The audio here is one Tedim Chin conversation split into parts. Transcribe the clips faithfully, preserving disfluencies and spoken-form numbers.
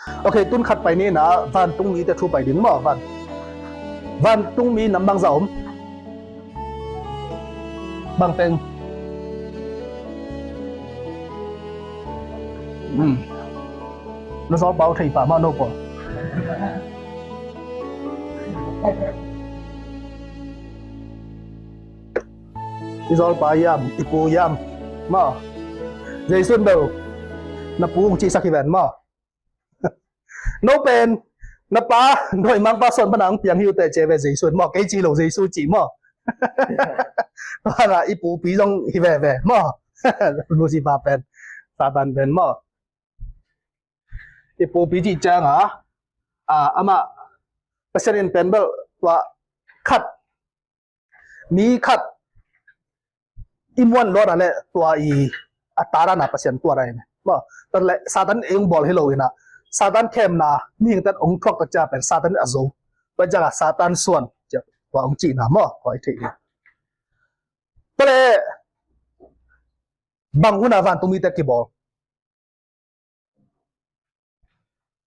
Ok, tun khat pai ni na, vantung mite thu pai ding maw, van. Vantung mi nam bangzah om? Bang teng. Hmm. Na zawlpa uh thei pah mah no pawl. I zawlpa hiam, i pu hiam? Maw. Jesu in bel na pu hong cihsak hi ven maw. No pen na pa, dawimangpa sawn pana hong piang hi uh teh ci ve Jesu in maw. Kei ci lo, Jesu cih maw. Tua hangah i pupi zong hi veve maw. Lucifer pen, Satan pen maw. I pupi cih ciangah, ah, amah Pasian in pen bel tua khat, mi khat i muan luat a le tua i a ta dan a Pasian tuat a hi. Maw, tua le Satan ei hong bawl hi lo in ah, Satan khemna mihingte hong thuak tak ciang pen Satan in a zo. Tua ciangah Satan suan tua hong cihna maw, tua i theih hi. Tua le bang hun a vantung mite kibawl?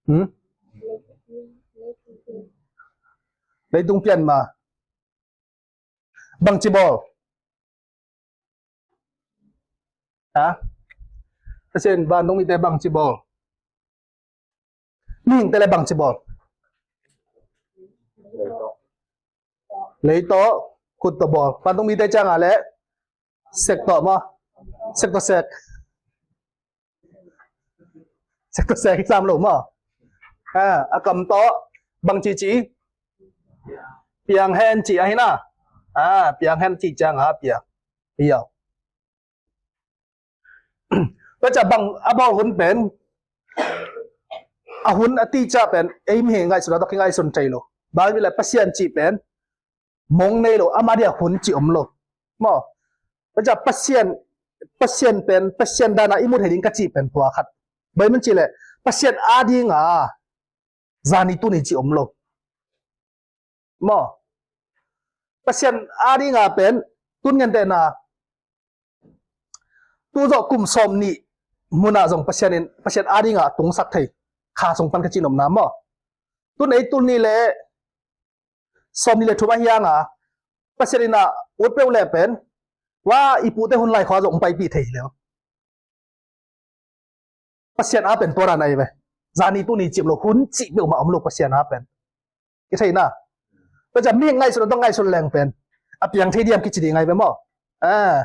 Hmm? Leitung pian ma. Bangci bawl? Ha? Pasian vantung mite bangci bawl? Mihingte le bangci bawl? Lei tawh, khut tawh bawl. Vantung mite ciangah le sek tawh maw? Sek tawh sek. Sek tawh sek hi sam lo maw? Ha, a kam tawh bangci ci? Piang hen ci ahi na. Ha, piang hen ci ciangah piang. Hi aw. Tua ciah bang a bawl hun pen, a hun a tihciah pen ei mi ngaihsun a tawh kingaihsun thei lo. Bang hang hiam cih leh Pasian cih pen mong nei lo, amah dia hun cih om lo. Maw. Tua ciah Pasian, Pasian pen, Pasian dan a i mu thei ding ka cih pen tua khat. Bang hang hiam cih leh Pasian adinga zani tuni cih om lo. Maw. Pasian adinga pen tun gentehna, tu zawh kum sawmnih munah zong Pasian in, Pasian adinga tungsak thei kha sung pan ka cihnopna maw. Tun ei tul nih le sawmnih le thum ahi hanga Pasian in a ut peuh le pen, wa, i pute hun lai khua zong paipih thei hi leh. Pasian a pen tua dan ahi ve. Zani tuni cih om lo, hun cih peuhmah om lo Pasian a pen. I thei na. Tua ciah mihing ngaihsun a tawh ngaihsun leng pen a piang thei diam kici ding ahi ve maw. Ah.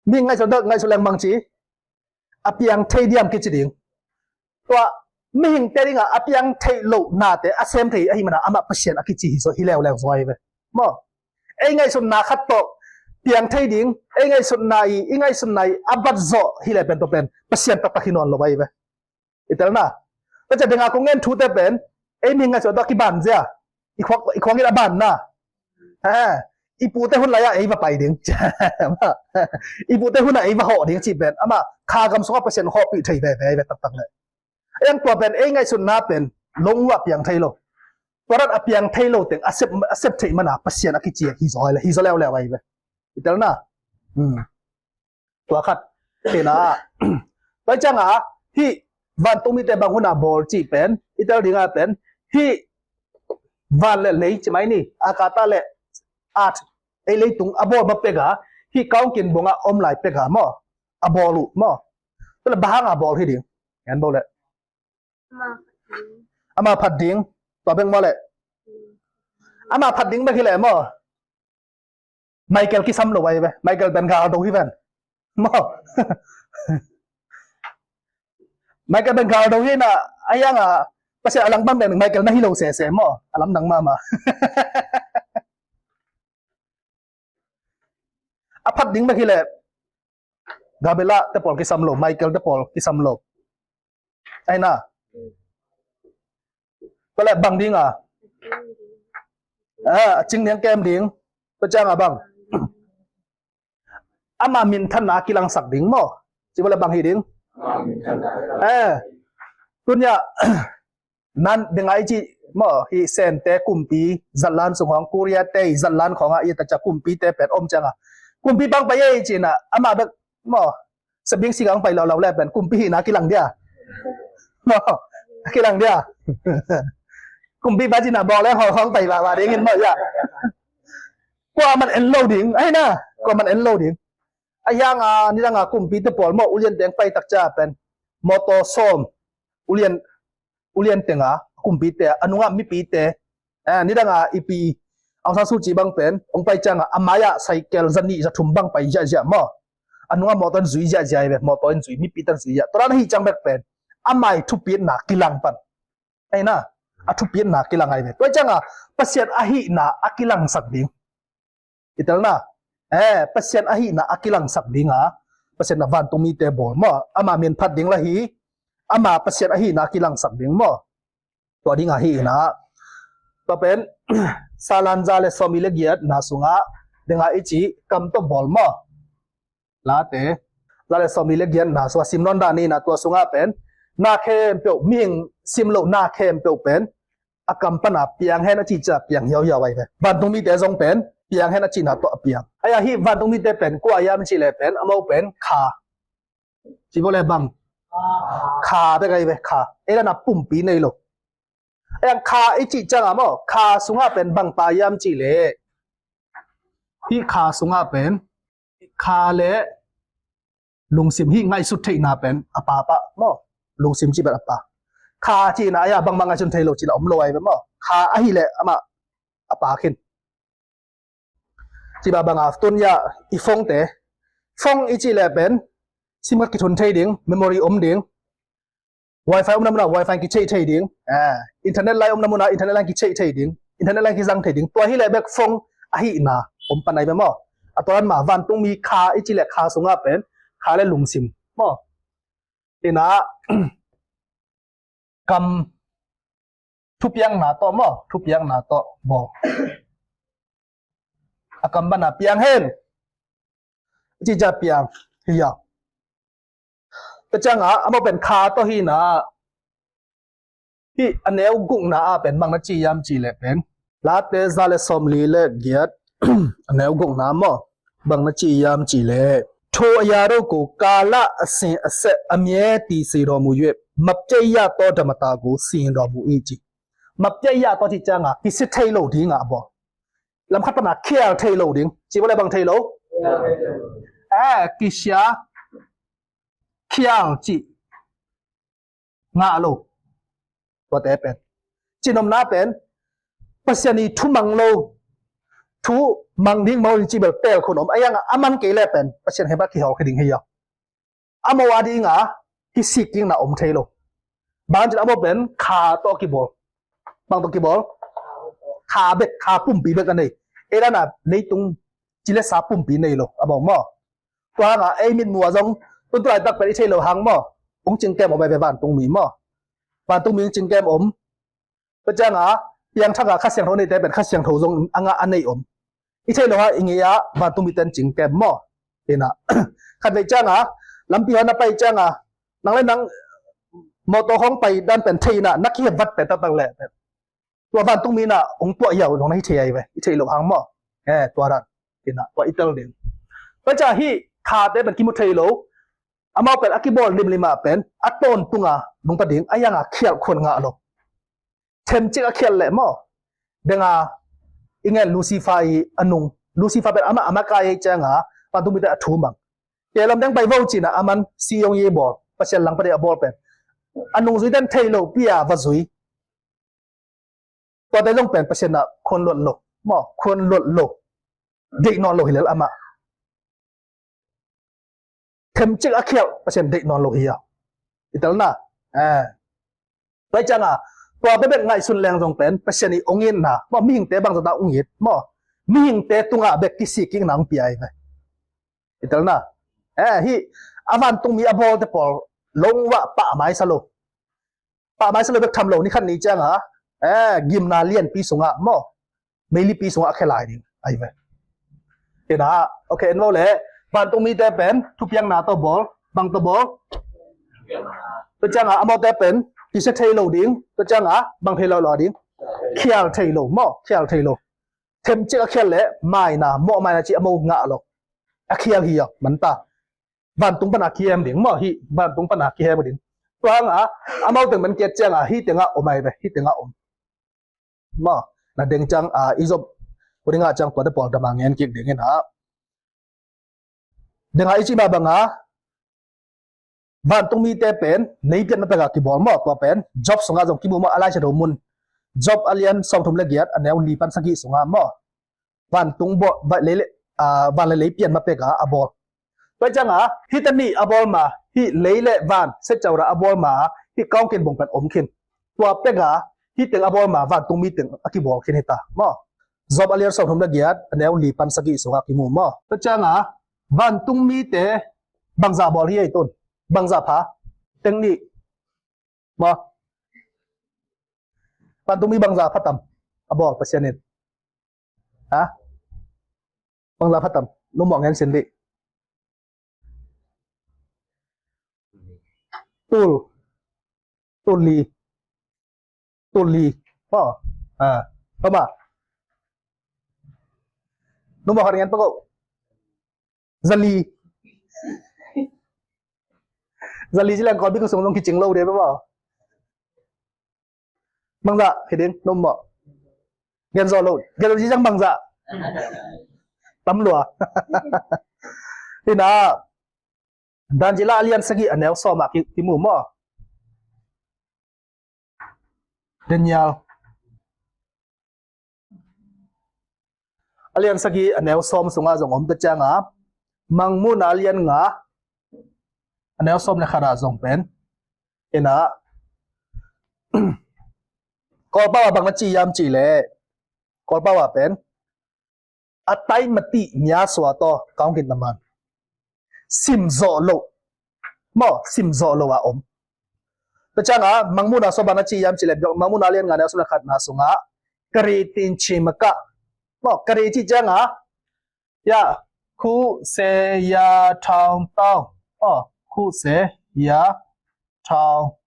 Mihing ngaihsun a tawh ngaihsun leng bangci a piang thei diam kici ding. Tua mihingte dinga a piang theih loh nate a sem thei ahih mana amah Pasian a kici hi zaw, hi leuleu zaw ahi ve. Maw. Ei ngaihsutna khat tawh piang thei ding, ei ngaihsutna i, i ngaihsutna i a bat zawh hi leh pen tua pen Pasian taktak hi nawn lo ahi ve. I telna. Tua ciah denga kong ngen thute pen ei mihing ngaihsutna tawh a kiban zia. I khuak, i khuak in a banna. Ha. I pute hun lai-ah ei va pai ding. I pute hunah ei va hawh ding cih pen amah kha gam sungah Pasian hawhpih thei veve ahi ve taktak leh. Ei ang tua pen ei ngaihsutna pen long uh a piang thei lo. Tua dan a piang thei lo teng a sep, a sep theih mana Pasian a kici hi zaw le, hi zaw leuleu ahi ve. I telna. Hmm. Tua khat. Kena. Tua cianga hih vantung mite bang huna bawl cih pen i tel dinga pen hih van le lei ci mai ni, akata le at, ei leitung a bawl ma peka, hih kaungkin bongah om lai peka maw. A bawl uh maw. Tua le bang hanga bawl hi ding. Ngan bawl le ama phat ding. Tua bek maw le ama phat ding bek hi leh maw. Michael kisam lo ahi ve. Michael pen galdo hi ven maw. Michael pen galdo hi na, a hianga Pasian a langpang pen Michael na hi lo sese maw. A lamdang mahmah. A phat ding bek hi leh Gabriela te pawl kisam lo, Michael te pawl kisam lo. Aina. Tua le bang dinga a cing ding kem ding. Tua cianga bang ama minthanna kilangsak ding maw. Ci bang le bang hi ding. Eh, tunia nan dengai ci maw, hi Sente kumpi zatlan sung hong, Korea te zatlan khonga i ta ca kumpi te pen om cianga kumpi bang pai ei cina ama bek maw. Sabing sigang pai lo lo le pen kumpi hina kilang dia maw. Kilang dia. Kumpipa cihna bawng leng hawlkhawng pai vava dingin maw ya. Kuaman en lo ding ahi na. Kuaman en lo ding. A hianga nidanga kumpite pawl maw ulian teng pai tak cia pen mawtaw sawm ulian ulian tenga kumpite a nunga mipite, eh, nidanga ipi Aung San Suu Kyi bang pen hong pai cianga a mai-ah saikel zanih zathum bang pai ziahziah maw. A nunga mawtaw in zui ziahziah hi ve, mawtaw in zui, mipite in zui ziah. Tua dan ahi ciang bek pen a mai thupitna kilang pan ahi na. A thupitna kilang ahi ve. Tua cianga Pasian ahihna a kilangsak ding. I telna, eh, Pasian ahihna a kilangsak dinga Pasian na vantungmite bawl maw. Ama min phat ding la hi. Ama Pasian ahihna a kilangsak ding maw. Tua dinga hi ina tua pen Salan za le sawmi le giat na sunga dinga i ci kam tawh bawl maw. Late la le sawmi le giat na sunga sim nawn dan ina tua sunga pen na khempeuh mihing sim lo na khempeuh pen a kam pana piang hen a cih cia piang hiauhiau ahi ve. Vantungmite zong pen piang hen a cihna tawh a piang. Ahi a hih vantungmite pen kua hiam cih le pen amau pen kha. Ci bo le bang kha bek ahi ve kha. Ei dana pumpi nei lo. Ahi a kha i cih cianga maw kha sunga pen bang pa hiam cih le hih kha sunga pen kha le lungsim hih ngaihsut theihna pen a pa pah maw. Lungsim cih pen a pa. Kha cihna ahi a bangmah ngaihsun thei lo cihna om lo ahi ve maw. Kha ahih leh amah a pa khin. Cih bang banga tun ya i phone te phone i cih leh pen sim card kithun thei ding, memory om ding. Wifi omna muna wifi kicheih thei ding. Eh, internet line omna muna internet line kicheih thei ding. Internet line kizang thei ding. Tua hi leh bek phone ahihna om pan ahi ve maw. A tua dan mah vantungmi kha i cih leh kha sunga pen kha le lungsim maw. Ina kam thupiangna tawh maw, thupiangna tawh bawl. A kam pana piang hen. Cica piang hi a. Tua cianga amau pen kha tawh hina hih a neu gukna ah pen bang na ci hiam cih leh pen Late za le sawmli le giat a neu gukna maw. Bang na ci hiam cih leh ထိုအရာတို့ကို ကာလအစဉ်အဆက် အမြဲတည်စေတော်မူ၍ မပျက်ရသော ဓမ္မတာကို စီရင်တော်မူ၏. Ci မပျက်ရသော cih cianga kisia thei lo dinga a bawl. Lamkhat pana khial thei lo ding. Ci bo le bang thei lo. Eh, kisia khial cih ngah lo. Tuate pen cinopna pen Pasian i thu mang lo, thu mang ding mang lo ding cih bel teel khun om. Ahi hanga a man kei le pen Pasian hemah kihawl khe ding hi a. Amau a dinga kisikkikna om thei lo. Bang cin amau pen kha tawh kibawl. Bang tawh kibawl. Kha bek, kha pumpi bek a nei. Ei dana leitung ci le sa pumpi nei lo amau maw. Tua hanga ei mitmuh ah zong tun tulaitak pen i theih loh hang maw, hong cingkem om ahi ve vantungmi maw. Vantungmi hong cingkem om. Tua cianga piangthaka Kha Siangtho neite pen Kha Siangtho zong a ngah a nei om. I theih loh hang i ngei ah vantungmite in cingkem maw. Ina khatvei cianga lampi hong na pai cianga nang le nang mawtaw hong pai dan pen thei ina na kihepvat pen taktak leh pen tua vantungmi ina hong tuah hiau zong na hi thei ahi ve, i theih loh hang maw. Eh, tua dan ina tua i tel ding. Tua ciah hih khate pen kimu thei lo. Amau pen a kibawl limlim ah pen a tawntunga nungta ding ahi hanga khialh khuan ngah lo. Themcik a khialh leh maw. Denga i ngen Lucifer i a nung. Lucifer pen amah a makai ei cianga vantungmite a thu mang. Kei lam deng pai vo cina a man si hong i bawl Pasian lang pan a bawl pen a nungzuite in thei lo pi a va zui. Tuate zong pen Pasian ah khuan luat lo maw, khuan luat lo. Deih nawn lo hi lel amah. Themcik a khialh Pasian deih nawn lo hi a. I telna. Eh. Tua cianga tua bebek ngaihsun leng zong pen Pasian i hong itna maw, mihingte bangzah ta hong it maw, mihingte tungah bek kisikkikna hong pia ahi ve. I telna. Eh, hih a vantungmi a bawlte pawl longvah pahmaisa lo. Pahmaisa lo bek tham lo, ni khat ni cianga eh, gimna lianpi sungah maw, meilipi sungah a khia lai ding ahi ve. Kena okay, en lo le vantungmite pen thupiakna tawh bawl, bang tawh bawl. Tua cianga amaute pen kisia thei lo ding, tua cianga bang thei lo lo ding, khial thei lo maw, khial thei lo. Themcik a khial le maina, mawh maina ci a mo ngah lo. A khial hi a manta. Vantung pana kihem ding maw, hih vantung pana kihem ding. Tua hanga amau teng man kiat cianga hih tengah om ahi ve, hih tengah om. Maw, na deng ciang a i zop hu dingah ciang tuate pawl dama ngen kik dingin ah. Denga i cih mah banga vantungmite pen lei pian ma peka kibawl maw, tua pen Job sungah zong kimu maw, a laisiangtho mun Job a lian sawmthum le giat a neu li pan sagih sungah maw, vantung bawl, va-, lei le, a, van le lei pian ma peka a bawl. Tua cianga hih tani a bawl ma, hih lei le van setcaura a bawl ma, hih kaungkin bong pen om khin. Tua peka hih teng a bawl ma vantungmi teng a kibawl khin hita maw. Job a lian sawmthum le giat a neu li pan sagih sungah kimu maw. Tua cianga vantungmite bangzah bawl hi ei tun? Bangzah pha? Teng nih maw. Vantungmi bangzah pha tam a bawl Pasian in? Ha? Bangzah pha tam? Numawh ngen sin dih. Tul. Tul li. Tul li. Maw. Ah. Pama. Numawh khat ngen pakoh. Zali. Zali ci leng Kawlpi khua sung zong kicing lo ding maw. Bangzah hi ding, numawh. Gen zaw lo. Gen zaw ci ciang bangzah. Tam lua. Hina. Dan ci la a lian sagih a neu sawm ah ki, kimu maw. Daniel a lian sagih a neu sawm sungah zong om ta cianga, Mangmuhna a lian nga a neu sawm le khat ah zong pen, ina, Kawlpau ah bang na ci hiam cih leh, Kawlpau ah pen a tai matih mia sua taw kaungkin taman. Sim zawh loh. Maw, sim zawh loh a om. Tua cianga Mangmuhna sua bang na ci hiam cih leh, Mangmuhna lian nga neu sawm le khatna sungah, ka ri tin ci maka. Maw, ka ri ci cianga, ya, khu se ya thau tau. Maw, khu se ya thau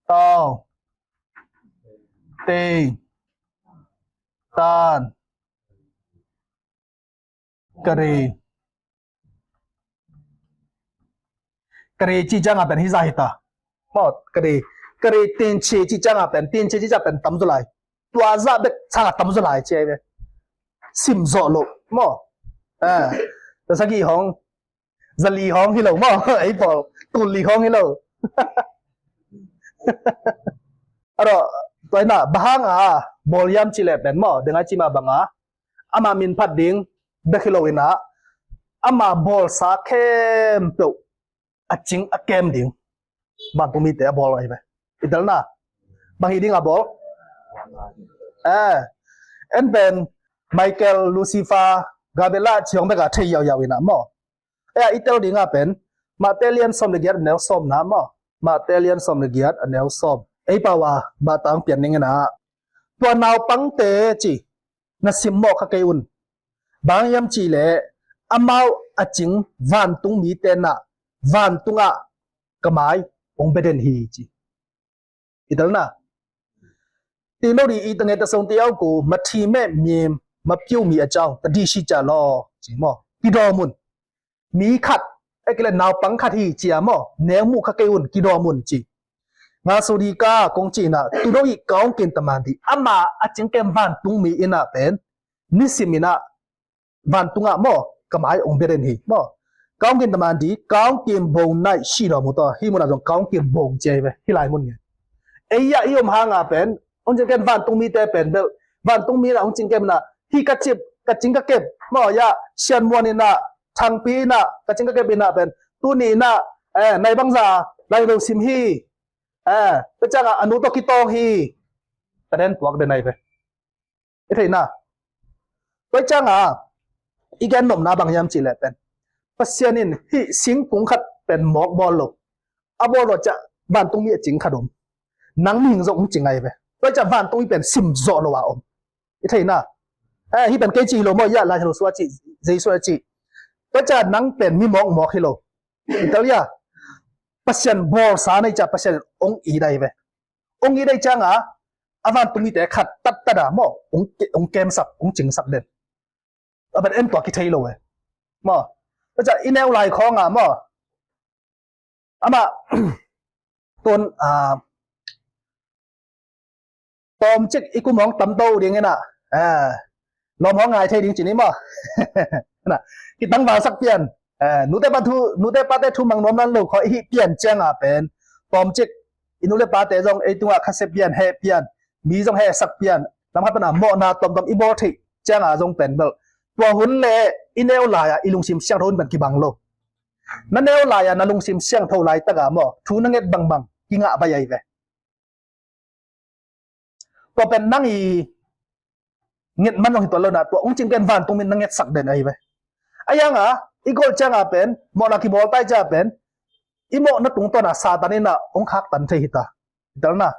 tau. Tei tan. Ka ri. Ka ri ci cianga pen hi zah hita. Maw, ka ri. Ka ri tin ci ci cianga pen, tin ci ci cianga pen tam zaw lai. Tua zah bek cianga tam zaw lai ci ahi ve. Sim zawh loh. Maw. Eh. Tua sagih hong. Zali hong hi lo maw. Ei pawl. Tul li hong hi lo. Aro, tua ina, bang hanga bawl hiam cih leh pen maw, denga i cih mah banga, ama min phat ding bek hi lo ina, ama bawlsa khempeuh a cing a kem ding vantungmite a bawl ahi ve. I telna, bang hi ding a bawl? Eh, en pen Michael, Lucifer, Gabriel ci hong bek a thei yauyau ina maw. Ei a i tel dinga pen Mate lian sawm le giat a neu sawmna maw. Mate lian sawm le giat a neu sawm. Ei pau a mah tang pian ning ina, tua naupangte ci na simmawh kha kei un. Bang hiam cih leh amau a cing vantungmite na vantungah ka mai hong bia den hi ci. I telna. Ti no di i tang e ta song ti au ku, ma thi me mi, ma piu mi a ciau, ta di si cia lo ci maw. Kidawm un. Mi khat, ei kile naupang khat hi cia maw, neu muh kha kei un, kidawm un ci. Nga su di ka kong ci na, tu no i kaungkin taman di, ama a cing kem vantungmi ina pen, nisim ina vantungah maw, ka mai hong bia den hi maw. Kaungkin taman di, kaungkin bong naih si dawm uh taw, hih munah zong kaungkin bong ci ahi ve, hih lai mun ngen. Ei ah i om hanga pen, hong cing kem vantungmite pen bel, vantungmi na hong cing kem na, hih ka cip, ka cing ka kep maw, ya, Sian Muan ina, Thangpi ina, ka cing ka kep ina pen, tuni ina, eh, nai bangza, lai lo sim hi, eh, pecanga a nu tawh kitawng hi, ka den tuak den ahi ve. I theihna. Tua cianga i gen nopna bang hiam cih leh pen, Pasian in hih singkung khat pen mawk bawl lo. A bawl lo ciah vantungmi a cing khat om. Nang mihing zong hong cing ahi ve. Tua ciah vantungmi pen sim zawh lo a om. I theihna. Eh, hih pen kei cih hi lo maw, ya, Lai Siangtho sua cih, Jesu a cih. Tua ciah nang pen mi mawkmawk hi lo. I tel ya. Pasian bawlsa nei ciah Pasian in hong it ahi ve. Hong it ahi cianga a vantungmite khat tattat a maw, hong ke-, hong kemsak, hong cingsak den. A ban en tua kithei lo e. Maw. Tua ciah i neu lai khawnga maw. Amah Tun, ah, tawmcik i kum hong tamto ding ina, ah, lawm hong ngai thei ding ci ni maw? Na, kitangval sak pian, ah, nute pa thu, nute pate thu mang nuam nan lo khaw i hih pian cianga pen tawmcik i nu le pate zong ei tungah khasia pian, heh pian, mi zong hehsak pian, lam khat pana mawhna tuamtuam i bawl theih cianga zong pen bel tua hun le i neu lai-a i lungsim siangtho hun pen kibang lo. Na neu lai-a na lungsim siangtho laitaka maw thu na nget bangbang kingah bai ahi ve. Tua pen nang i nget man zong hi tuan lo na, tua ung cing ken vantungmi na ngetsak den ahi ve. A yanga i golh cianga pen mawhna kibawl tai cianga pen i mawhna tungtawna Satan ina ung khaktan thei hita. Hitelna,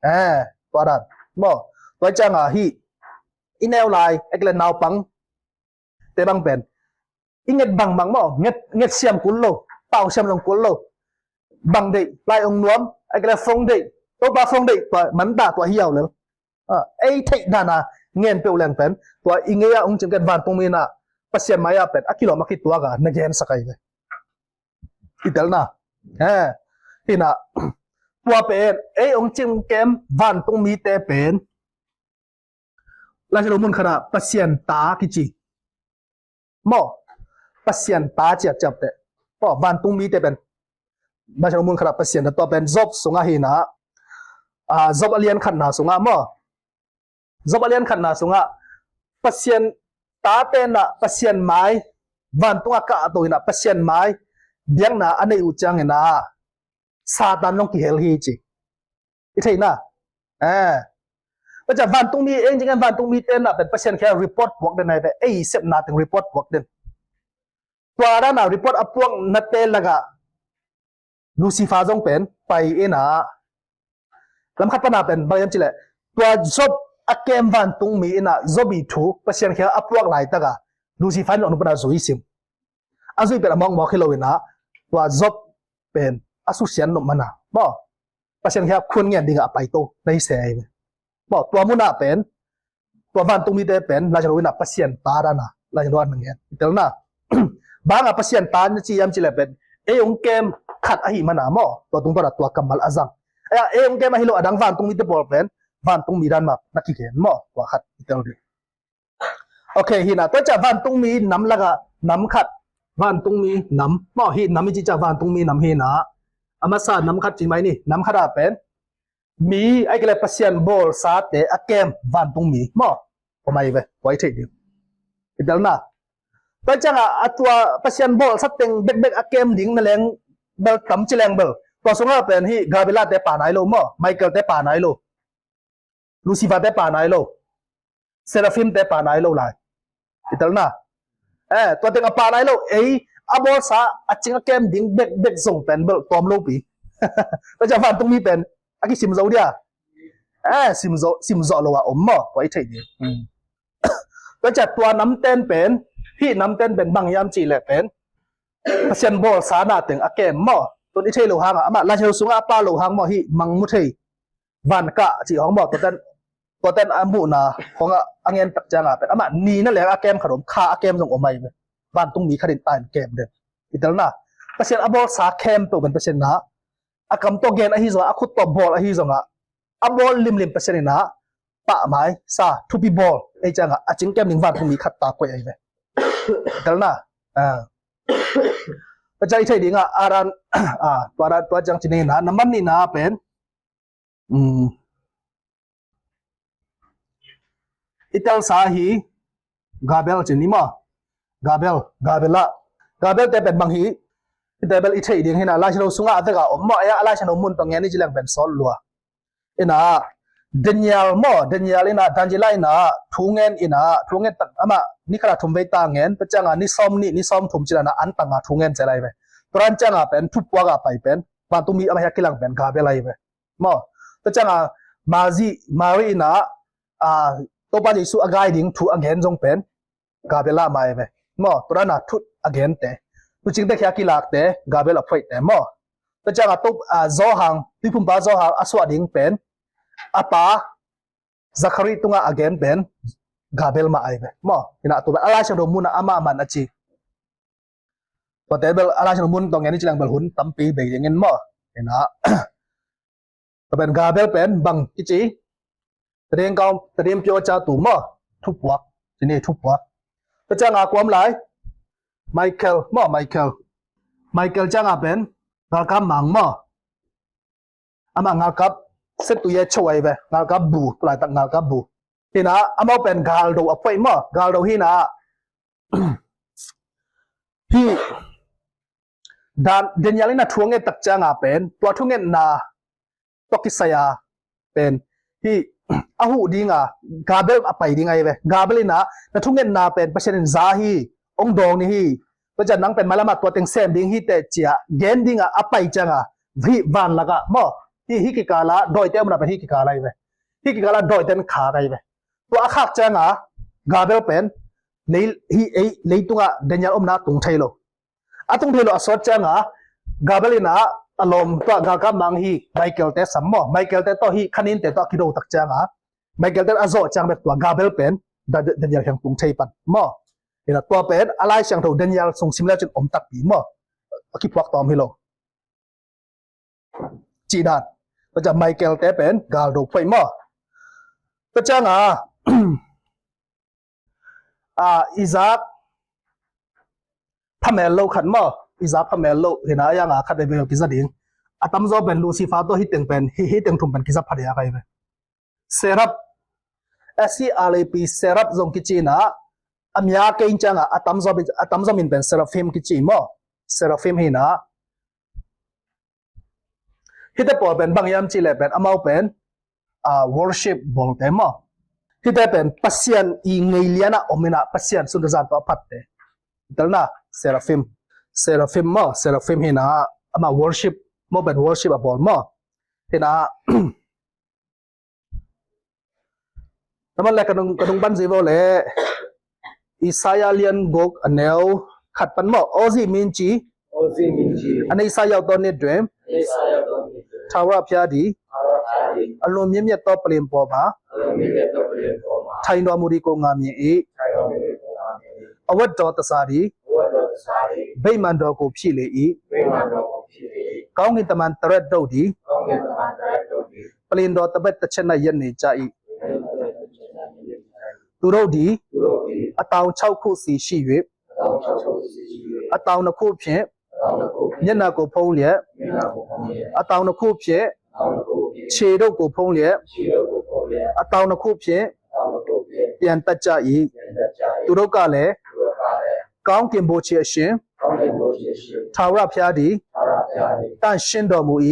eh, tua dan maw, tua cianga hi i neu lai ekle naupang te bang pen i nget bangbang maw, nget, nget siam kul lo, pau siam zong kul lo. Bang deih, lai ong nuam, ai kele fong deih, Topa fong deih, tua manta tua hiau lel. Ah, ei theih dana ngen peuh leng pen tua i ngeia ong cingken vantungmi ina Pasian mai-a pen a kilawm a kituaka na gensak ahi ve. I telna, eh, hina, tua pen ei ong cingken vantungmite pen Laisiangtho mun khatah Pasian ta kici maw, Pasian ta ciatciapte maw, vantungmite pen Laisiangtho mun khatah Pasian ta, tua pen Job sungah hina, ah, Job a lian khatna sungah maw, Job a lian khatna sungah Pasian tate na Pasian mai, vantungah kahto hina Pasian mai biakna a nei uh ciangina Satan zong kihel hi ci. I theihna, eh, paca vantungmi, ei cingken vantungmi tenna pen Pasian khia report puak den ahi ve, ei sepna teng report puak den. Tua dana report a puaknate lakah Lucifer zong pen pai ina, lamkhat pana pen bang hiam cileh, tua Job a kem vantungmi ina Job i thu Pasian khia a puak laitaka Lucifer in ong pana zui sim. A zui pen a mawkmawk hi lo ina tua Job pen a susian nop mana maw, Pasian khia khun ngen dinga a paito na hi se ahi ve. Maw, tua muna pen tua vantungmite pen Laisiangtho ina Pasian ta dana Laisiangtho a na ngen. I telna, banga Pasian ta na ci hiam cileh pen ei ong kem khat ahi mana maw, tua tungtawna tua kammal a zang. Ei ong kem ahi lo adang vantungmite pawl pen vantungmi dan mah na kigen maw, tua khat i tel ding. Ok, hina, tua ciah vantungmi nam lakah nam khat, vantungmi nam maw, hih nam i cih ciah vantungmi nam hina, a masa nam khat ci mai ni, nam khatah pen mi ai kele Pasian bawlsate a kem vantungmi maw, tua mai ve, tua i theih ding. I telna, tua ciangah a tua Pasian bawlsa teng bekbek a kem ding na leng bel tam ci leng bel tua sungah pen hih Gabriel-te pa nai lo maw, Michael-te pa nai lo, Lucifer-te pa nai lo, Seraphim-te pa nai lo lai. I telna, eh, tua teng a pa nai lo, ei a bawlsa a cing a kem ding bekbek zong pen bel tawm lopi. Tua ciah vantungmi pen a kisim zo dia, eh, sim zo, sim zo lo a om maw, tua i theih ding. Tua ciah tua namten pen, hih namten pen bang hiam cihleh pen Pasian bawlsa na teng a kem maw. Tun i thei lo hangah amah Laisiangtho sungah a pa lo hang maw, hih mangmu thei, vankah cih hong maw, tuaten, tuaten a muhna hongah a ngen tak ciangah pen amah ni na leng a kem khat om, kha a kem zong om ahi ve. Vantungmi khat in ta in kem den. I telna, Pasian a bawlsa khempeuh pen Pasian na a kam tawh gen ahi zongah, a khut tawh bawl ahi zongah, a bawl limlim Pasian ina pahmai sa thupi bawl ei ciangah a cingkem ding vantungmi khat ta koih ahi ve. I telna, ah, tua ciang i theih dingah aran, ah, tua aran tua ciang ci nina, nambat nina pen, um, i telsa hi Gabriel ci ni maw. Gabriel, Gabriel ah, Gabriel-te pen bang hi, i te bel i theih ding hina, Laisiangtho sungah a veka om maw, ei a Laisiangtho mun tawh ngen i ci leng pen sawt lua. Ina Daniel maw, Daniel ina, Daniel ina thu ngen ina, thu ngen tak amah ni khatah thum vei ta ngen, tua ciangah ni sawm nih, ni sawm thum ci lana an tanga thu ngen cel ahi ve. Tua dan ciangah pen thupuaka pai pen vantungmi amah hia kilang pen Gabriel ahi ve. Maw, tua ciangah Mari, Mari ina, ah, Topa Jesu a gai ding thu a gen zong pen Gabriel ah mai ve. Maw, tua dana thut a gente, tucingte khia kilakte Gabriel a phoihte maw. Tua ciangah to, ah, Johan, tuiphumpa Johan a suah ding pen a pa Zakhari tungah a gen pen Gabriel mah ahi ve. Maw, ina tua bel a Laisiangtho munah amah man a ci. Tuate bel a Laisiangtho mun tawh ngen i ci leng bel hun tampi bei dingin maw. Ina Tua pen Gabriel pen bang kici, tadeng kau, tadeng pio ca tu maw, thupuak. Cini thupuak. Tua cianga kua om lai? Michael maw, Michael. Michael cianga pen galkap mang maw. Amah ngalkap, setuye cho ahi ve, ngalkap bu, laitak ngalkap bu. Hina amau pen galdo a phoih maw, galdo hina. Hi Dan, Daniel ina thunget tak cianga pen tua thungetna tua kisaya pen hi a huh dinga Gabriel a pai ding ahi ve. Gabriel ina na thungetna pen Pasian in za hi, ong dawng ni hi. Tua cian nang pen malama tua teng sem ding hi teh cia gen dinga a pai cianga hi van laka maw, hi hi kikala dawite umna pen hi kikala hi ve. Hi kikala dawiten khak ahi ve. Tua a khak cianga Gabriel pen lei, hi ei leitunga Daniel omna tung thei lo. A tung thei lo a sawt cianga Gabriel ina a lawm tua galkap mang hi Michael te sam maw, Michael te tawh hi khaninte tawh a kido tak cianga Michael te a zawh ciang bek tua Gabriel pen Da- Daniel hiang tung thei pan maw. Ina tua pen a Lai Siangtho Daniel sung sim le cin om takpi maw. A kiphuak tawm hi lo. Cih dan. Tua ciang Michael te pen galdo phoih maw. Tua cianga a Isaac phamel lo khat maw. Isaac phamel lo hina a yanga khat ve bel kiza ding. A tamzaw pen Lucifer tawh hiteng pen hi hiteng thum pen kiza phadia kai ve. Seraph, S E R A P, Seraph zong kici ina a mia kei cianga a tamzaw min, a tamzaw min pen Seraphim kici maw. Seraphim hina. Hite pawl pen bang hiam cih leh pen amau pen a worship bawlte maw. Hite pen Pasian i ngeiliana om ina Pasian sundazan tawh a phatte. Telna Seraphim. Seraphim maw, Seraphim hina ama worship maw pen worship a bawl maw. Hina Naman le ka nung, ka nung ban zi vo le Isaiah lian guk a neu khat pan maw. Aw zi min ci. Aw zi min ci. A nei sa yau taw nit duem. A nei sa yau taw nit duem. Thawra phia di. Thawra phia di. A lum miat miat taw palin pawm a. A lum miat miat taw palin pawm a. Thai nuam uh di ko ngam i. Thai nuam uh di ko ngam i. A wat daw ta sa di. A wat daw ta sa di. Beiman daw ko phi le i. Beiman daw ko phi le i. Kaung in taman taret daw di. Kaung in taman taret daw di. ပလ္လင်တော်သဘက်တစ်ချက်၌ရပ်နေကြ၏။ သူတို့သည် အတောင်ခြောက်ခုစီရှိ၍ အတောင်နှစ်ခုဖြင့် မျက်နှာကိုဖုံးလျက် အတောင်နှစ်ခုဖြင့် ခြေတို့ကိုဖုံးလျက် အတောင်နှစ်ခုဖြင့် ပျံတတ်ကြ၏။ သူတို့ကလည်း ကောင်းကင်ဗိုလ်ခြေအရှင် ထာဝရဘုရားသည် သန့်ရှင်းတော်မူ၏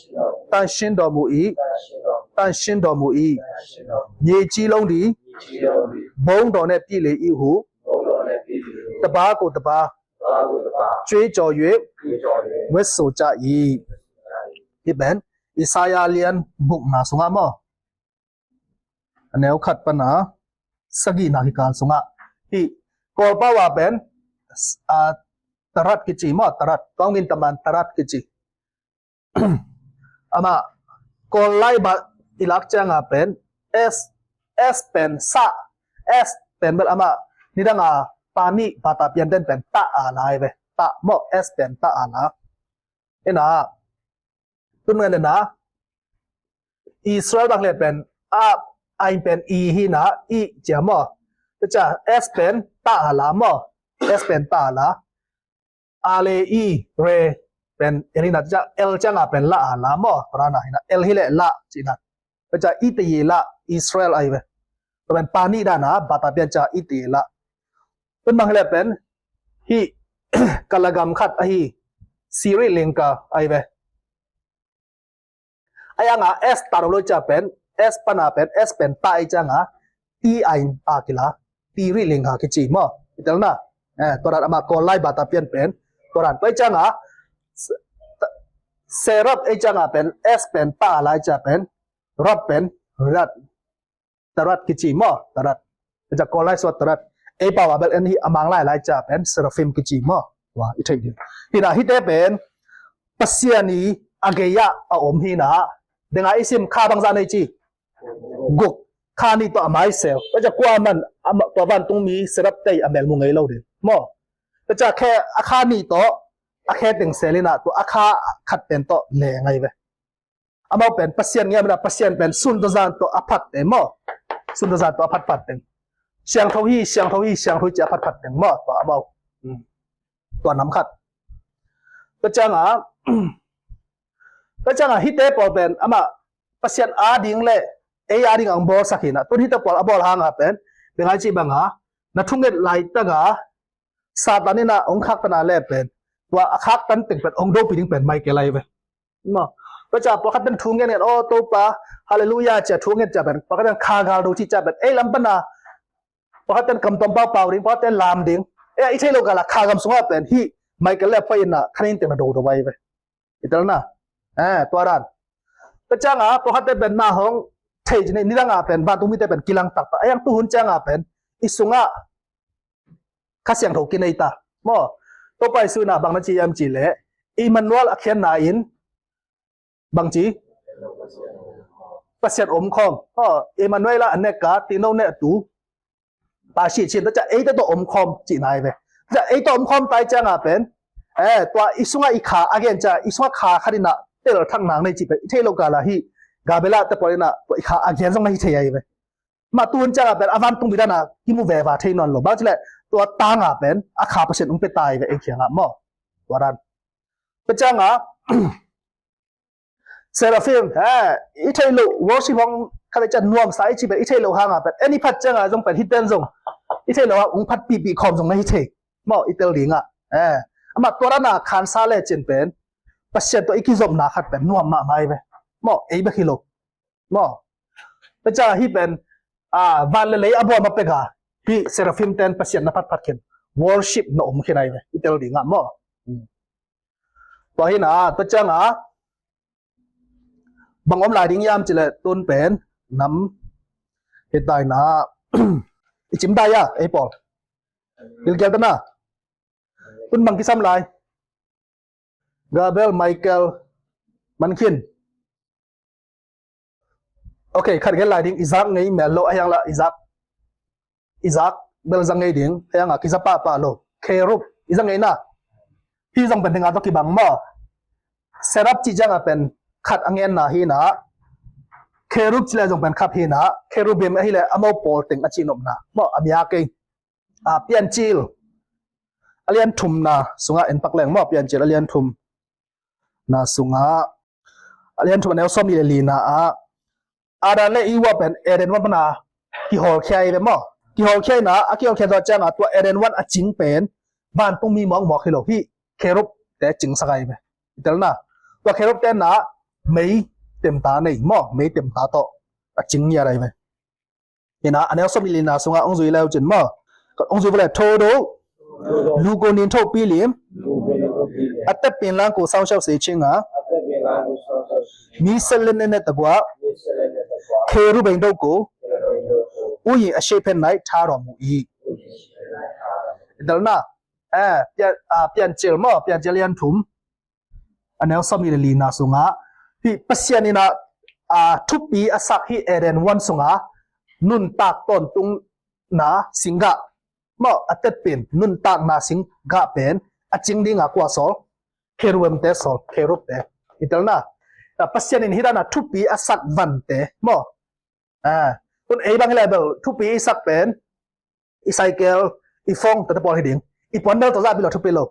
။ သန့်ရှင်းတော်မူ၏။ သန့်ရှင်းတော်မူ၏။ မြေကြီးလုံးသည် ဘုန်းတော်နှင့်ပြည့်လေ၏ဟု တပါးကိုတပါး ကြွေးကြော်၍ မြွက်ဆိုကြ၏။ Hih pen Isaiah lian gukna sungah maw, a neu khat pana sagihna kikal sungah hih Kawlpau a pen, a, tarat kici maw, tarat, kawngin taman tarat kici. Amah Kawl lai bah i lak cianga pen S, S pen sa, S pen bel amah nidanga pani bata pianten pen ta a lai ve. Ta maw, S pen ta a la. Ina tun ngan na Israel bang le pen a, ain pen i hi na, i cia maw. Cia S pen ta a la maw. S pen ta a la. A le i re pen el hi na, cia L cianga pen la a la maw. Tua na hi na L hi le la ci na. Cia i te i la Israel ai ve. Tua pen pani dana bata pian cia i te i la. Tun bang hi le pen hi kalagam khat ahi Sri Lanka ai ve. Ai anga S ta lo lo cia pen, S pana pen, S pen ta ai cianga, T ai a kila, T ri ling ha kici maw. Itel na. Eh, tua dan ama Kawl lai bata pian pen. Tua dan tua ai cianga, s-, ta-, serap ai cianga pen, S pen ta lai cia pen, rap pen, rat. Tarat kici maw, tarat. Cia Kawl lai suat tarat. Ei pau a bel en hi a Mang lai lai cia pen Seraphim kici maw. Tua i theih ding. Hi na hite pen Pasian i a gei-ah a om hi na. Denga i sim kha bangzah nei ci. Guk. Kha nih tawh a mai sel. Cia kua man a ma-, tua vantung mi serap tei a mel mu ngei lo ding maw. Cia khe a kha nih tawh a khe teng sel hi na tua a kha khat pen tawh le ngai ve. Amau pen Pasian ngiam ina, Pasian pen sun tawh zan tawh a phat teng maw. Sun tawh zan tawh a phatphat teng. Siangtho hi, siangtho hi, siangtho hi ci a phatphat teng maw. Tua amau. Hmm. Tua nam khat. Tua cianga, tua cianga hihte pawl pen amah Pasian ading le ei ading a hong bawlsak hi ina. Tun hihte pawl a bawl hanga pen, bia ngai cih banga, na thunget laitaka Satan ina hong khaktan a le pen, tua a khaktan teng pen hong dopih ding pen Michael ahi ve. Maw. Tua ciang pawlkhat ten thu ngen ngen, "Aw Topa, Halleluiah," ci a thu ngen ciang pen, pawlkhat ten kha gal do cih ciang pen, ei lam pana pawlkhat ten kam tawm paupau ding, pawlkhat ten lam ding. Ei, i theih loh kala kha gam sungah pen hih Michael le a phuai ina khanin teng na do do ahi ve. I telna. Eh, tua dan. Tua cianga pawlkhat ten pen na hong thei ci ni, nidanga pen vantung mite pen kilang taktak. A hiang tuhun cianga pen i sungah Kha Siangtho kinei ta. Maw. Topa Jesu ina bang na ci hiam cih leh, Emmanuel a khiatna in, bang ci? Pasian omkhawm. Maw. Emmanuel a neka, tino nehtu. Tua si cin, tua ciang eite tawh omkhawm cihna ahi ve. Tua ciang ei tawh omkhawm ta i cianga pen, eh, tua i sungah i kha a gen ciang, i sungah kha khat ina telthak nang nei cih pen, i theih loh kala hih Gabriel te pawl ina tua i kha a gen zong na hi thei ahi ve. Mah tuhun cianga pen a vantung mi dana kimu veva thei nawn lo. Bang ci leh tua tanga pen a kha Pasian hong pia ta hi ve ei kiangah maw. Tua dan. Tua cianga Seraphim, eh, i theih loh worship hong khat i ciang nuamsa i ci pen i theih loh hanga pen, en i phat cianga zong pen hihten zong i theih loh hang hong phat pihpih khawm zong na hi thei. Maw, i tel dingah. Eh, amah tua dana khansa le cin pen Pasian tawh i kizopna khat pen nuam mahmah hi ve. Maw, ei bek hi lo. Maw. Tua ciang hih pen, ah, van le lei a bawl ma peka, hih Seraphim ten Pasian na phatphat khin, worship na om khin ahi ve, i tel dingah maw. Hmm. Tua hi ina, tua cianga bang om lai ding hiam cih leh tun pen nam hi ta ina, i cim ta hia, ei pawl? Gilkial ta na. Tun bang kisam lai? Gabriel, Michael, man khin. Ok, khat gen lai ding, Isaac ngei mel lo, a hiang la Isaac. Isaac bel za ngei ding, a hiang a kiza pahpah lo. Cherub, i za ngei na. Hih zong pen dinga tawh kibang maw. Seraph cih cianga pen khat a ngenna hi ina. Cherub cih le zong pen khat hi ina. Cherubim ahih leh a mopawl teng a cihnopna. Maw, a mia kei. Ah, Piancil a lian thumna sungah en pak leng maw, Piancil a lian thumna sungah, a lian thum a neu sawmnih le lina ah, Adam le Eva pen Eden huan pana kihawlkhia hi ve maw. Kihawlkhia ina, a kihawlkhia tua cianga tua Eden huan a cing pen vantung mi mawkmawk hi lo, hih cherub te cingsak ahi ve. I telna. Tua cherub te na mei temta nei maw, mei temta tawh a cing ngiat ahi ve. Hi ina, a neu sawmnih le lina sungah hong zui leu cin maw. Hong zui vua le, Thodo, luko nin thopi lim, a tepin lang ko saung shau se chinga, mi selen ne ne tagua, kheru beng do ko, uyi a shepen nai tharo mu i. Dalna, eh, Pian, ah, Piancil maw, Piancil a lian thum a neu sawmnih le lina sungah, hih Pasian ina, ah, thupi a sak hih Eden huan sungah nuntak tawntungna singgah maw, a tetpin nuntakna singgah pen a cing dinga kua sawl? Kherubim te sawl, kherub te. I telna, ah, Pasian in hih dana thupi a sak vante maw. Ah, tun ei bang hi lai bel thupi i sak pen i cycle, i phone, tate pawl hi ding. I puan bel tawh zah pi lo thupi lo.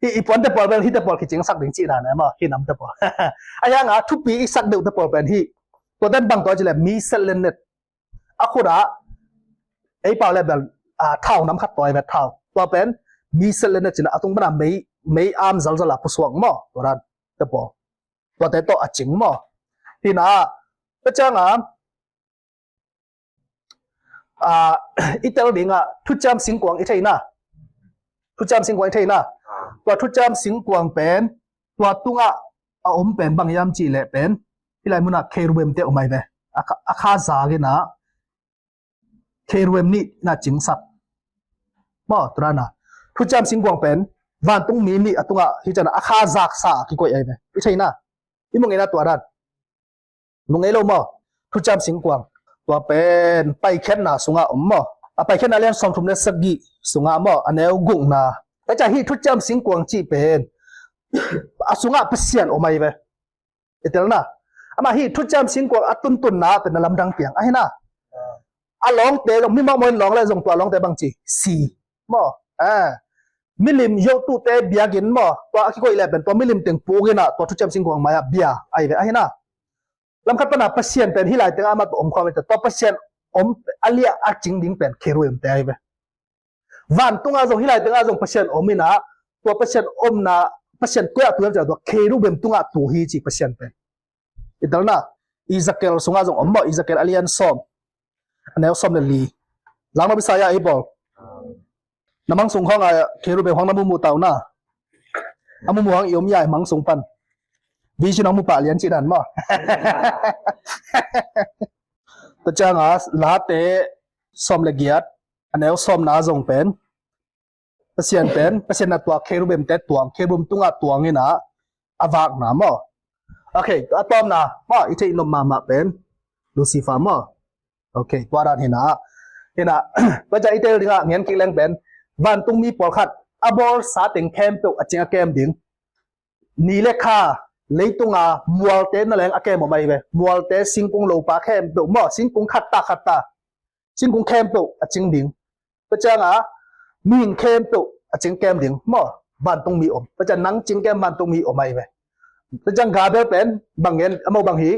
I, i puan te pawl bel hih te pawl kicing sak ding cihna ne maw, hih nam te pawl. A hianga thupi i sak deuh te pawl pen hih. Tua ten bang tua cih le mi set le net. A khut ah ei pau le bel, ah, thau nam khat tua i vet thau. Tua pen mi set le net cihna a tung pana mei, mei am zalzal a pusuak maw. Tua dan te pawl. Tuate tawh a cing maw. Hih na, tua cianga, ah, i tel dinga thuciam singkuang i theina. Thuciam singkuang i theina. Tua thuciam singkuang pen, tua tungah a om pen bang hiam cih leh pen, hih lai munah kherubim te om ai ve. A kha, a kha zak ina, kherubim nih na cingsak. Maw, tua na. Thuciam singkuang pen vantung mi nih a tungah hih ciangah a kha zaksa kikoih ai ve. I theina. I mu ngeina tua dan. Mu ngei lo maw. Thuciam singkuang. Tua pen paikhiatna sungah om maw. A paikhiatna lian sawmthum le sagih sungah maw. A neu gukna. Tua ciang hih thuciam singkuang cih pen a sungah Pasian om ai ve. I telna. Amah hih thuciam singkuang a tuntunna pen na lamdang piang ahi na. A lawngte zong mi mawkmawh in lawng le zong tua lawngte bang ci si maw? Milim yohtute biakinn maw, tua a kikoih le pen tua milim teng puk in ah tua thuciam singkuang mai-ah bia ahi ve ahi na. Lamkhat pana Pasian pen hih lai tengah amah tua om khawm in tua Pasian om a liah a cing ding pen kherubimte ahi ve. Vantungah zong hih lai tengah zong Pasian om in ah tua Pasian omna, Pasian koi-ah tu hiam cih leh tua kherubim tungah tu hi ci Pasian pen. I telna, Ezekiel sungah zong om maw, Ezekiel a lian sawm, a neu sawm le li. Zang nop i sa hia ei pawl? Na mang sung khawng a kherubim khawng na mumu ta uh na. A mumu khawng i om hia i mang sung pan? Vision khawng mu pah lian cih dan maw? Tua ciangah Late sawm le giat, a neu sawmna zong pen Pasian pen, Pasian na tua kherubimte tuang, kherubim tungah tuang in ah a vakna maw? Ok, a tawpna maw, i theih nop mahmah pen Lucifer maw? Ok, tua dan hi na. Hi na, tua ciang i tel dingah ngen kik leng pen vantungmi pawlkhat a bawlsa teng khempeuh a cing a kem ding. Ni le kha leitunga mualte na leng a kem om ahi ve. Mualte, singkung, lopa khempeuh maw, singkung khat ta khat ta, singkung khempeuh a cing ding. Tua ciangah mihing khempeuh a cing kem ding maw, vantungmi om. Tua ciang nang cing kem vantungmi om ahi ve. Tua ciang Gabriel pen bang ngen, amau bang hi?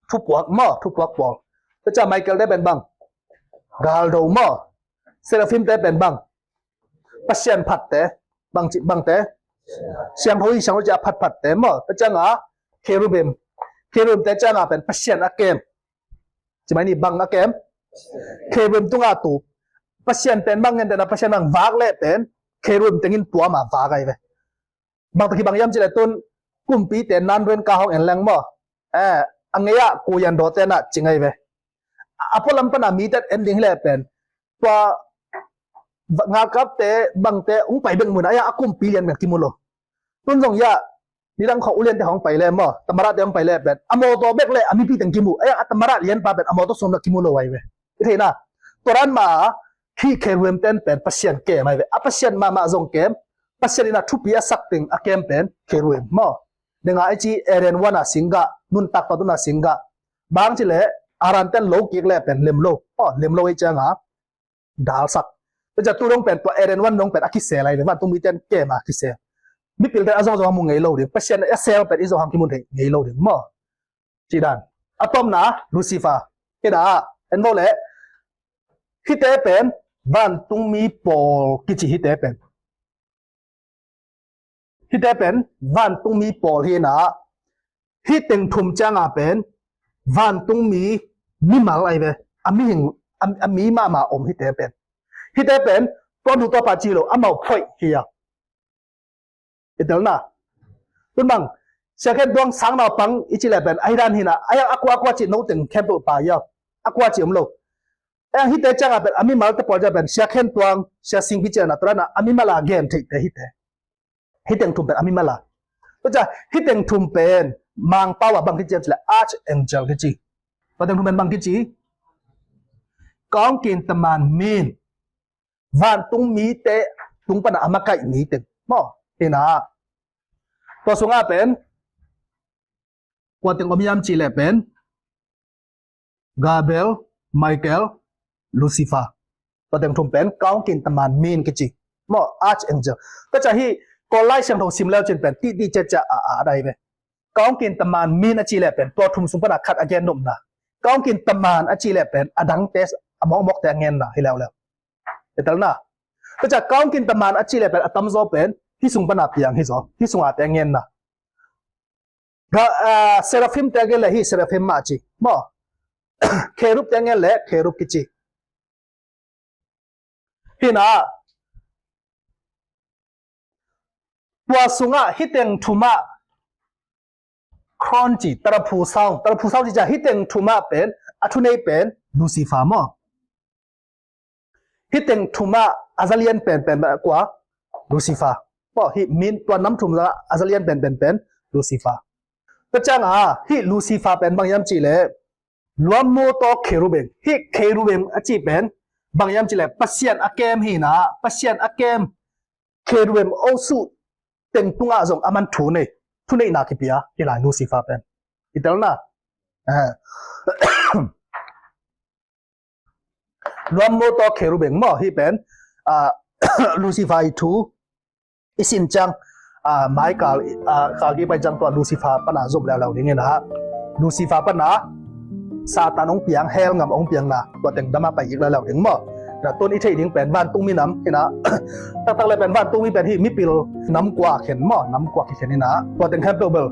Thupuak maw, thupuak pawl. Tua ciang Michael te pen bang? Galdo maw. Seraphim te pen bang? Pasian phatte, bang ci, bangte? Siangtho hi, siangtho ci a phatphatte maw. Tua ciangah kherubim, kherubim te ciangah pen Pasian a kem. Ci mai ni, bang a kem? Kherubim tungah tu. Pasian pen bang ngen te na, Pasian bang vak leh pen kherubim tengin tuam a vak ahi ve. Bang tawh kibang hiam cih leh tun kumpite nan ruen ka hong en leng maw, eh, a ngei-ah kuyan dawte na cing ahi ve. A pualam pana mite en ding hi leh pen tua ngalkapte bangte hong pai bek mun a, a kumpi lian bek kimu lo. Tun zong hiah nidang khawng uliante hong pai le maw, tamarate hong pai le pen a mawtaw bek le a mipi teng kimu, a, a tamara lianpa pen a mawtaw sung na kimu lo ahi ve. I theihna, tua dan mah a hih kherubim ten pen Pasian kem ahi ve. A Pasian mahmah zong kem, Pasian in a thupi a sak teng a kem pen kherubim maw. Denga i ci Eden huan a singgah, nuntak patun a singgah. Bang ci leh Adam ten lo kik le pen lem lo. Aw, lem lo i cianga dalsak. Tua ciang tu dong pen tua Eden huan dong pen a kisel ahi ve, vantungmi ten kem a kisel. Mipil ten a zong zong a mu ngei lo ding. Pasian a sel pen i zong hang kimu thei ngei lo ding maw. Ci dan. A tawpna Lucifer. Hih na ah en vo leh hihte pen vantungmi pawl kici hihte pen. Hihte pen vantungmi pawl hi na, hih teng thum cianga pen vantungmi mimal ahi ve. A mihing, a, a mi mahmah om hihte pen. Hihte pen tua nu tua pa ci lo, amau phoih hi a. I telna. Tun bang, Sia Khen Tuang sang naupang i ci le pen ahi dan hi na, a yang a kua a kua ci no teng khempeuh pa hi a. A kua ci om lo. A yang hihte cianga pen a mimal te pawl ciang pen Sia Khen Tuang, Sia Singpi ci na, tua na a mimal a gen theihte hihte. Hih teng thum pen a mimal a. Tua ciang hih teng thum pen Mangpau a bang kici hiam ci leh archangel kici. Tua teng thum pen bang kici? Kaungkin taman min. Vantungmite tung pana a makaih mi teng maw. Hi na, tua sungah pen kua teng om hiam ci leh pen Gabriel, Michael, Lucifer. Tua teng thum pen kaungkin taman min kici maw, archangel. Tua ciang hih Kawl Lai Siangtho sim leu cin pen titi ciacia a a dai ve. Kaungkin taman min a ci leh pen tua thum sung pana khat a gen nopna. Kaungkin taman a ci leh pen a dangte, a mawkmawkte a ngenna hi leuleu. I telna. Tua ciang kaungkin taman a ci leh pen a tamzaw pen hih sung pana piang hi zaw, hih sunga te a ngenna. Ga, ah, Seraphim te a gen leh hih Seraphim mah ci maw. Kherub te a ngen leh Kherub kici. Hi na, tua sungah hih teng thumah kron ci, taraphu sound, taraphu sound ci ciang hih teng thumah pen a thunei pen Lucifer maw. Hih teng thumah a zalian penpen kua? Lucifer. Maw, hih min tua nam thum a zalian penpen pen Lucifer. Tua cianga hih Lucifer pen bang hiam ci leh luammu tawh kherubim. Hih kherubim a ci pen bang hiam ci leh Pasian a kem hi na, Pasian a kem kherubim osu teng tungah zong a man thu nei, thuneihna kipia hi lai Lucifer pen. Hi telna. Nuam maw tawh kherubim maw, hih pen Lucifer i thu i sin ciang, mai kal kal i pai ciang tua Lucifer pana zom leuleu ding hi na. Lucifer pana Satan hong piang, hell gam hong piangna tua teng dama pai ik leuleu ding maw. Na tun i theih ding pen vantung minam hi na. Taktak le pen vantung mi pen hih mipil nam kua khen maw, nam kua kikhen hi na. Tua teng khempeuh bel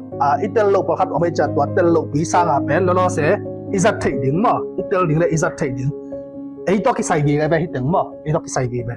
i tel loh pawlkhat om hi ciang tua tel lohpi sanga pen lawlaw se i zat theih ding maw, i tel ding le i zat theih ding. Ei tua kisai gige ve hi teng maw, ei tua kisai gige ve.